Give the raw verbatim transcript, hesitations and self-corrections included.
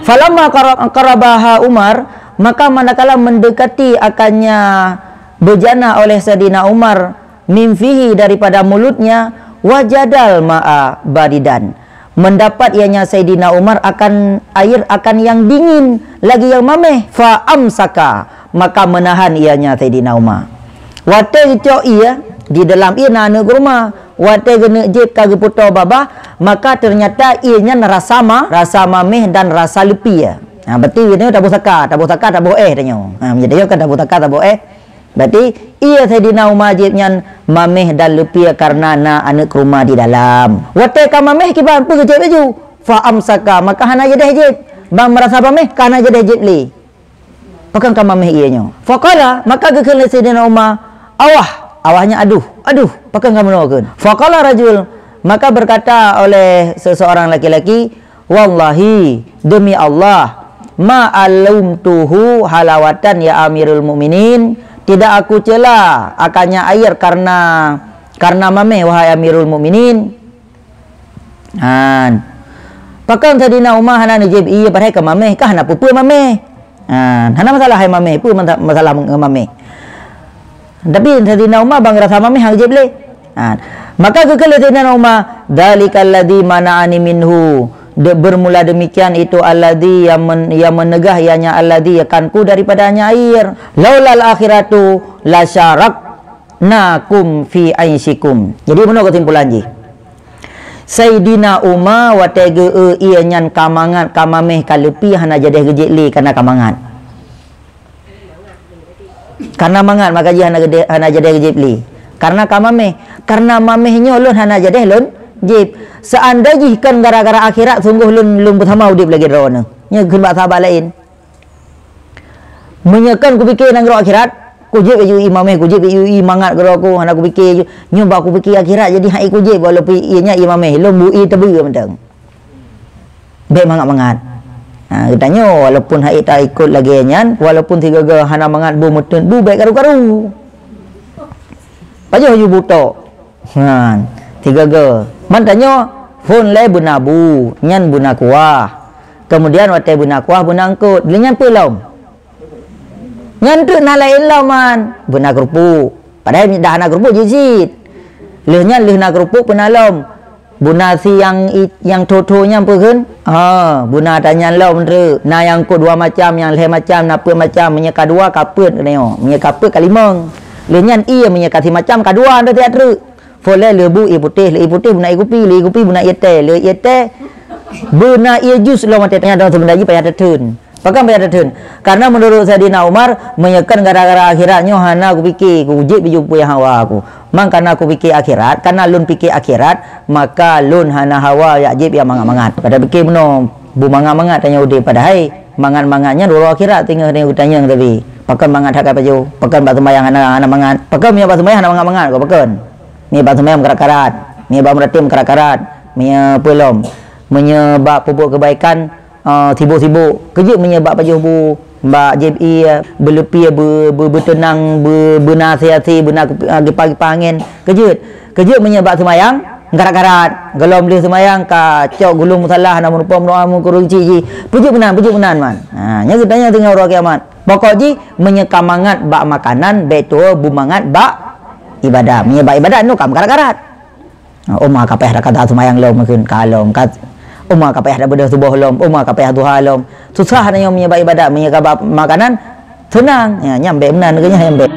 Falamma qara-, qarabaha Umar, maka manakala mendekati akannya bejana oleh Saidina Umar, min fihi, daripada mulutnya, wajadal ma'a baridan, mendapat ianya Saidina Umar akan air akan yang dingin, lagi yang mameh, fa amsaka, maka menahan ianya Saidina Umar. Watée geucok ié, di dalam ié na aneuëk kurma. Watée geuneuk jieb ka geupeutoe babah, maka ternyata ié nyan rasa ma-, rasa mameh dan rasa leupie. Ha, berarti nyoe taboh saka, taboh saka, taboh éh tanyoe. Ha, meunyoe tanyoe kan taboh saka, taboh éh. Berarti ié Saidina Umar jieb nyan mameh dan leupie karena na aneuëk kurma di dalam. Watée ka mameh kiban peue geujieb laju? Fa amsaka, maka hana jadeh jieb. Ban meurasa mameh ka hana jadeh jieb lé. Pakon ka mameh ié nyoe? Faqala, maka geukheun lé Saidina Umar, "Awah." Awah nyan aduh, aduh, pakon ka meunoe kheun? Faqala rajul, maka berkata oleh seseorang laki-laki, "Wallahi, demi Allah, ma alumtuhu halawatan ya Amirul Mukminin, tidak aku cela akannya air karena, karena mameh, wahai Amirul Mukminin." Han. Pakon Saidina Umar hana neujieb ié padahai ka mameh, ka hana peue-peue mameh. Han, hana masalah hai mameh, peue masa-, masalah ngon mameh. Tapi Saidina Umar ban rasa mameh hana jieb lé. Han. Maka geukheun lé Saidina Umar, "Dzalikal ladzi mana'ani minhu." De-, bermula demikian itu alladzi yang men-, yang mencegah ianya alladzi akanku daripadanya air. "Laulal akhiratu lasyaraknakum fi aisyikum." Jadi, meunoe kesimpulan jih. Saidina Umar watée geu-eu ié nyan ka mangat, ka mameh, ka leupie, hana jadeh geujieb lé karena ka mangat. Karena mangat maka jih hana gede-, hana jadeh geujieb lé. Karena ka mameh, karena mameh nyoe lôn hana jadeh lôn jieb. Seandai jih kon gara-gara akhirat, sunggoh lôn, lôn beusama udeb lagée droeneuh. Nyoe kheun bak sahabat laén. Meunyoe kon kupike nanggroe akhirat, kujieb laju ié mameh, kujieb laju ié mangat keudroe ku, hana kupike laju. Nyoe bak kupike akhirat, jadi han ék kujieb walaupun ié nyan ié mameh, lôn bu ié teubeue mantong. Bék mangat-mangat. Ha, geutanyoe walaupun han ék taikot lagée nyan, walaupun sigoe-goe hana mangat bu meuteun, bu bék karu-karu. Pajoh laju bu tok. Ha, sigoe-goe. Man tanyoe phon lé beuna bu, nyan beuna kuah. Kemudian watée beuna kuah, beuna eungkot. Lé nyan peue lom? Nyan teuk na laén lom man, beuna keurupuk. Padahai dah hana keurupuk jih cit. Lheueh nyan lheueh na keurupuk peue na lom. Beuna si nyang i-, nyang tho-tho nyan peue kheun? Ha, beuna tanyan lom treuk. Na nyang eungkot dua macam, nyang lhée macam, na peuet macam. Meunyoe ka dua, ka peuet keunoe. Meunyoe ka peuet, ka limong. Lheueh nyan ié meunyoe ka si macam, ka dua, nyan tieb treuk. Phon lé lheueh bu ié putéh, lheueh ié putéh beuna ié kupi, lheueh ié kupi beuna ié teh, lheueh ié teh beuna ié jus lom watée nyan dong seubeuna jih payah teutheun. Pakon payah teutheun? Karena menurut Saidina Umar, meunyoe kon gara-gara akhirat nyoe hana kupike, kujieb biju peue nyang hawa ku. Man karena kupike akhirat, karena lôn pike akhirat, maka lôn hana hawa jak jieb nyang mangat-mangat. Pada pike meunoe, bu mangat-mangat tanyoe udeb, padahai mangat-mangat nyan uroe akhirat teungoh tanyoe geutanyong sabe. Pakon mangat that ka pajoh? Pakon bak seumayang hana, hana mangat? Pakon meunyoe bak seumayang hana mangat-mangat, pakon? Meunyoe bak seumayang meukarat-karat, meunyoe bak meuratim meukarat-karat, meunyoe peue lom, meunyoe bak peubuet keubaikan, ah, sibok-sibok. Keujeuet meunyoe bak pajoh bu, bak jieb ié, beuleupie, beu-, beu-, beuteunang, beu-, beuna asé-asé, beuna, ah, gipah-gipah angén. Keujeuet. Keujeuet meunyoe bak seumayang meukarat-karat. Gohlom lheueh seumayang ka cok gulong musala hana meurumpok meudoa meukureueng cit jih. Peujeuet meunan, peujeuet meunan man. Ha, nyan geutanyoe teungoh uroe kiamat. Pokok jih meunyoe ka mangat bak makanan, bék tuwoe bu mangat bak ibadat. Meunyoe bak ibadat nyoe ka meukarat-karat. Ha, uma ka payah dak kata seumayang lom mungkin ka lom. Ka, uma ka payah dak beudôh suboh lom, uma ka payah duha lom. Susah nyoe meunyoe bak ibadat, meunyoe ka bak makanan seunang. Ya, nyan bék meunan keuh nyan bék.